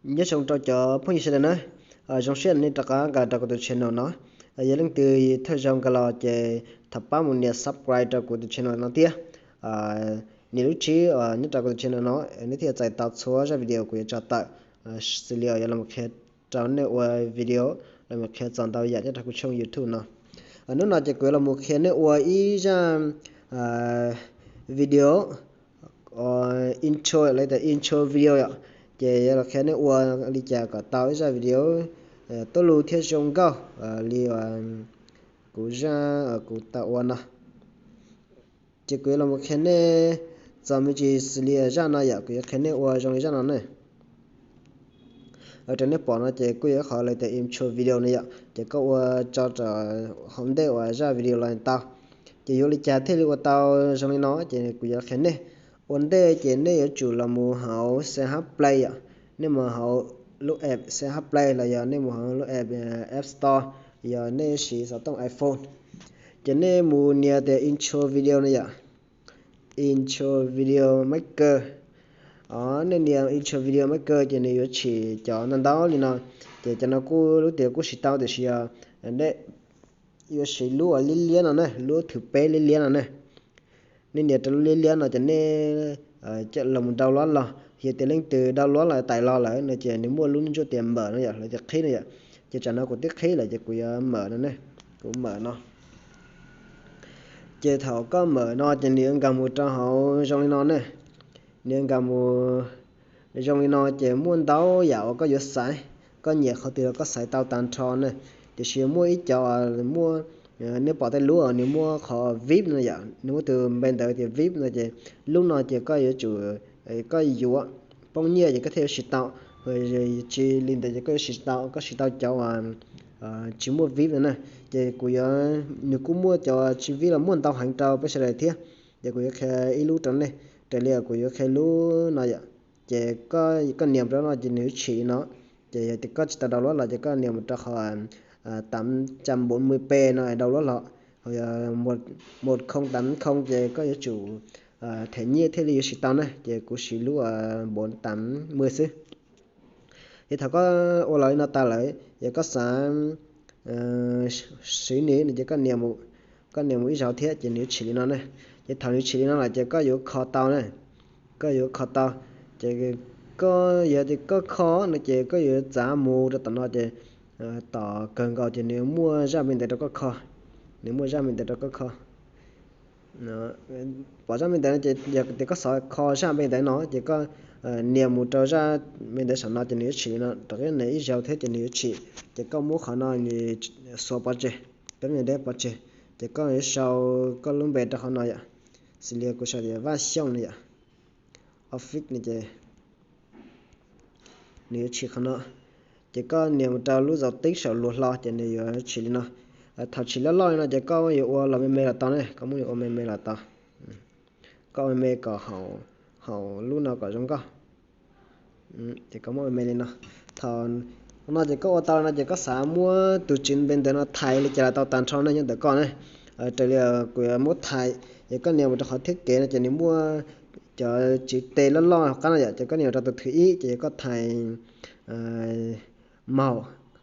Nyob zoo rau cov phooj ywg sawv daws na, zoo siab nej rov qab nkag rau kuv tus channel no. Yog leej twg thawj zaug nkag los ces thov pab mus nias subscribe rau kuv tus channel no thiab. Nias lub tswb nyob rau kuv tus channel no, nej thiaj txais tau txhua zaj video kuv yuav tso tawm. Xws li yog los qhia rau nej ua video, los qhia txog ntau yam nyob rau kuv tshooj YouTube no. Hnub no ces kuv yuav los qhia nej ua ib zaj video intro, lawv tias intro video yom. Ces yuav los qhia nej ua li cas kom tau ib zaj video tuab lug thiab zoo nkauj li kuv zaj kuv tau ua no. Ces kuv yuav los qhia nej txog me ntsis xws li zaj no yom, kuv yuav qhia nej ua zoo li zaj no ne. Raws nej pom no ces kuj yog ib qhov lawv tias intro video no yom, ces koj ua tso rau hauv ntej uas zaj video los tau. Ces yuav li cas thiaj li ua tau zoo li no ces kuv yuav qhia nej. Ua ntej ces nej yuav tsum los mus hauv C H Play yom, nej mus hauv lub app C H Play los yog nej mus hauv lub app App Store, yog nej siv xov tooj iPhone. Ces nej mus nias tias intro video no yom, intro video maker. Nej nias intro video maker ces nws yuav tshim cov ntau ntau li no. Ces cov no kuj lub tias kuj siv tau tiam sis yog nej yuav siv lub uas liab liab no ne, lub thwv peb liab liab no ne. Nej nias rau lub liab liab no ces nej los mus download los, yog tias leej twg download los tais los lawm no ces nws muaj lub ntsuj tias mawm no yom, lawv tias qhib no yom. Ces tsam no kuv twb qhib lawm ces kuv yuav mawm no ne, kuv mawm no. Ces thaum koj mawm no ces nws yuav nkag mus rau hauv zoo li no ne. Nws yuav nkag mus zoo li no ces muaj ntau yam uas koj yuav xaiv, koj nyiam qhov twg los koj xaiv tau tag nrho ne. Tiam sis muaj ib co muaj, nej pom tej lub nws muaj qhov vip no yom, nws muaj tus npe ntawd tias vip no ces lub no ces koj yuav tsum, koj yuav poob nyiaj ces koj thiaj yuav siv tau. Tsis li ntawd ces koj yuav siv tsis tau, koj siv tau cov uas tsis muaj vip no na. Ces kuv yuav, nws kuj muaj cov tsis vip los muaj ntau heev rau peb sawv daws thiab. Ces kuv yuav qhia ib lub rau nej, raws li kuv yuav qhia lub no yom. Ces koj nias rau no ces nws yuav tshim li no. Ces yog tias koj tsis tau download los ces koj nias mus rau qhov tám trăm bốn mươi p no download los. Một không tám không ces koj yuav tsum them nyiaj thiaj li yuav siv tau na, ces kuv siv lub bốn tám mươi xwb. Ces thaum koj ua los li no tas lawm ces koj xav siv nws no ces koj nias mus ib zaug thiab ces nws yuav tshim li no na. Ces thaum nws tshim li no lawm ces koj yuav kho tau na, koj yuav kho tau. Ces koj, yog tias koj kho no ces koj yuav txav mus rau tom no ces tom kawg nkaus ces nws yuav muaj zaj npe ntawd rau koj kho, nws muaj zaj npe ntawd rau koj kho. Pom zaj npe ntawd no ces yog tias koj xav kho zaj npe ntawd no ces koj nias mus rau zaj npe ntawd saum no ces nws yuav tshim li no, rov qab nias ib zaug thiab ces nws yuav tshim. Ces koj muab qhov no xuav pov tseg, koj nias deb pov tseg, ces koj yuav sau koj lub npe rau qhov no yom. Xws li kuv sau tias Vaj Xyooj no yom, office no ces nws yuav tshim qhov no. Ces koj nias mus rau lub zau tib saum luag hlo ces nws yuav tshim li no. Thaum tshim loj loj li no ces koj yuav ua los me me los tau ne, koj muab ua me me los tau. Koj ua me me kom haum lub no kom zoo nkauj. Ces koj muab ua me li no. Thaum no ces koj ua tau no ces koj xav muab tus tswv npe ntawd no thais li cas los tau tag nrho ne, nyob ntawm koj ne. Raws li kuv yuav muab thais, ces koj nias mus rau qhov thiab kev no ces nws muaj cov tswv tes loj loj hauv qab no yom, ces koj nias mus rau tus thib ib ces koj thais màu,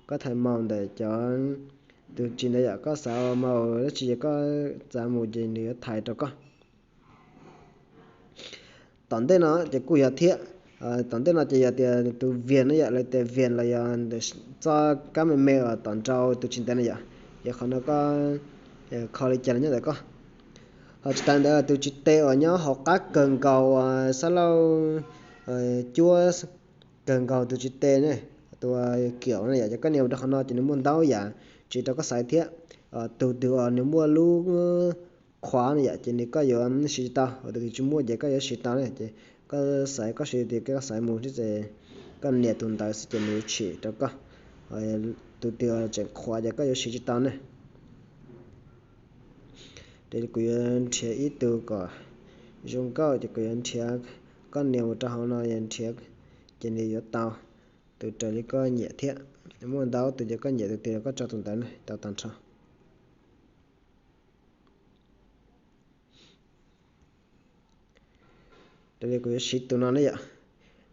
koj thais màu ntawm cov tus tswv ntawd yom, koj xav màu dab tsi ces koj txav mus ces nws yuav thais rau koj. Tom ntej no ces kuj yog thiab, tom ntej no ces yog tias tus vias no yom, lawv tias vias los yog txoj kab me me uas tom nraud tus tswv ntawd no yom, ces qhov no koj kho li cas los nyob ntawm koj. Ho tsis tas ntawd tus tswv tes uas nyob hauv qab kawg nkaus uas xab lauj cuab kawg nkaus tus tswv tes ne, tus kiaum no yom, ces koj nias mus rau qhov no ces nws muaj ntau yam tswv rau koj xaiv thiab. Tus twg uas nws muaj lub qhuav no yom, ces nws koj yuav siv tsis tau, tus twg tsis muaj ces koj yuav siv tau ne, ces koj xaiv koj siv tias koj xaiv mus thiab ces koj nias tus ntawd xwb ces nws yuav tshim rau koj. Tus twg tseem qhuav ces koj yuav siv tsis tau ne. Ces kuv yuav nrhiav ib tug kom zoo nkauj ces kuv yuav nrhiav, koj nias mus rau hauv no yuav nrhiav, ces nws yuav tau tus raws li koj nyiam thiab. Muaj ntau tus ces koj nyiam tus twg koj tso tus ntawd tau tag nrho. Raws li kuv yuav siv tus no ne yom.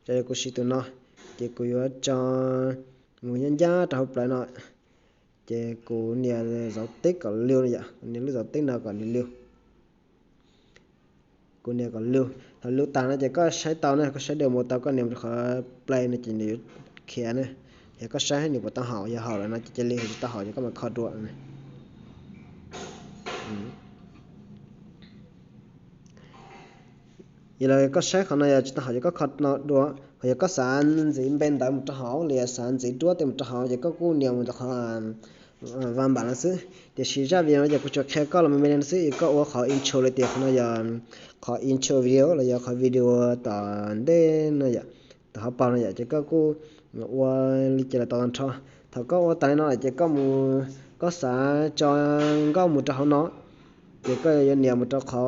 Raws li kuv siv tus no, Ces kuv yuav tso mus ncaj ncaj rau hauv plawv no, ces kuv nias zauv teb kom liu no yom, kuv nias lub zauv teb no kom nws liu. Kuv nias kom liu, thaum liu tas no ces koj saib tau ne, koj saib demo tau koj nias mus rau qhov play no ces nws yuav khiav ne. Yog koj saib nws puas tau haum, yog haum lawm no ces cia li, yog tsis tau haum ces koj mam kho dua. Yog li koj saib qhov no yog tsis tau haum ces koj kho no dua, ho yog koj xav ntxiv npe ntawv mus rau hauv los yog xav ntxiv duab tej mus rau hauv ces koj kuj nias mus rau qhov va npam no xwb. Tiam sis zaj video no ces kuv tsuas qhia koj los me me li no xwb, koj ua qhov intro li tias qhov no yog qhov intro video los yog qhov video tom ntej no yom, tom hauv paus no yom, ces koj kuj ua li cas los tau tag nrho. Thaum koj ua tas li no lawm ces koj mus, koj xav tso nkauj mus rau hauv no, ces koj yuav nias mus rau qhov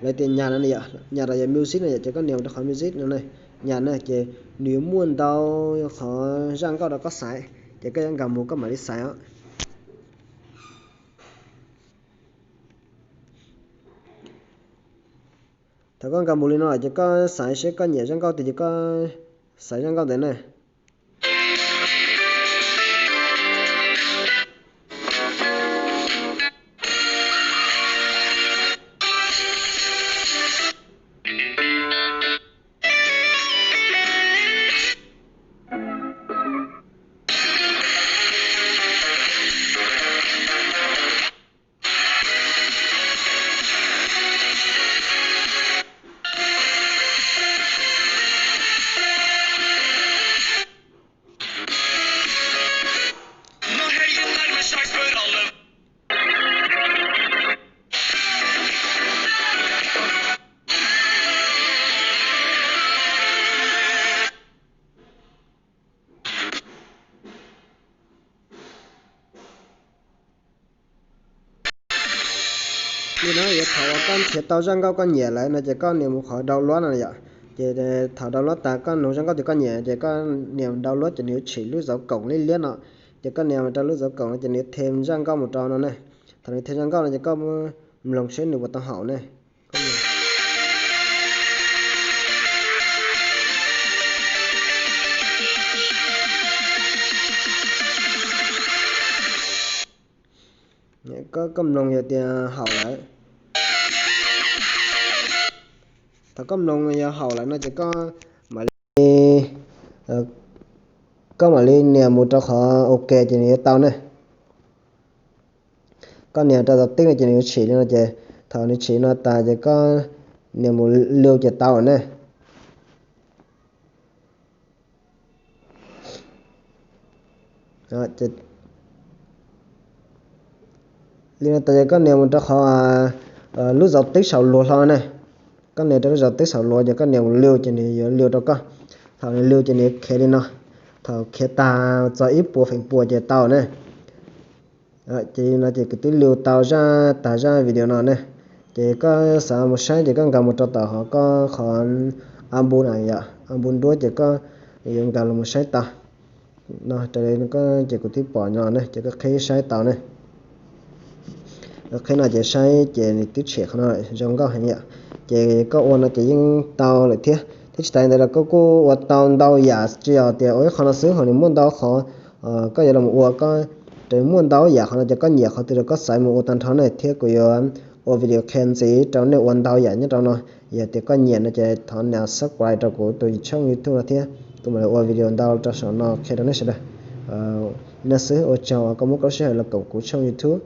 lawv tias nyas no, nyas los yog music no yom, ces koj nias mus rau qhov music no, nyas na, ces nws yuav muaj ntau qhov zaj nkauj rau koj xaiv, ces koj yuav nkag mus koj mam li xaiv os. Thaum koj nkag mus li no ces koj xaiv seb koj nyiam zaj nkauj twg ces koj xaiv zaj nkauj ntawd na. Li no yog thaum uas koj nrhiav tau zaj nkauj koj nyiam lawm no ces koj nias mus qhov download no yom. Ces thaum download tas koj nug zaj nkauj twg koj nyiam ces koj nias download ces nws yuav tshem lub zauv koom liab liab no. Ces koj nias mus rau lub zauv koom no ces nws yuav them zaj nkauj mus rau no ne. Thaum nws them zaj nkauj no ces koj mloog seb nws puas tau haum ne. Koj mloog yog tias haum lawm. Thaum koj mloog yog haum lawm no ces koj mam li, koj mam li nias mus rau qhov ok ces nws yuav tau ne. Koj nias rau zauv teb no ces nws yuav tshem li no ces thaum nws tshem no tas ces koj nias mus liu ces tau ne. Li no tas ces koj nias mus rau qhov lub zauv teb saum luag hlo ne. Koj nias rau lub zauv teb saum luag ces koj nias mus liu ces nws yuav liu rau koj. Thaum nws liu ces nws yuav khiav li no. Thaum khiav tag txog ib puas feem pua ces tau ne. Ces li no ces kuv twb liu tau zaj, tag zaj video no ne. Ces koj xav mus saib ces koj nkag mus rau tom hov koj qhov album na yom, album duab ces koj yuav nkag los mus saib tau. No raws li koj ces kuv twb pom no ne ces koj qhib saib tau ne. Qhib no ces saib ces nws twb tshem qhov no zoo nkauj heev yom. Ces koj ua no ces yeej tau lawm thiab, thiab tsis tas li ntawd los koj kuj ua tau ntau yam, tsis yog tias ua ib qho no xwb ho nws muaj ntau qhov koj yuav los ua. Koj, raws muaj ntau yam qhov no ces koj nyiam qhov twg los koj xaiv mus ua tag nrho ne thiab kuv yuav ua video qhia ntxiv rau nej ua ntau yam nyob rau no. Yog tias koj nyiam no ces thov nias subscribe rau kuv tus tshooj YouTube no thiab kuv mam li ua video ntau rau saum no qhia rau nej sawv daws. Nej xwb, ua tsaug uas koj muab koj lub sij hawm los koom kuv tshooj YouTube.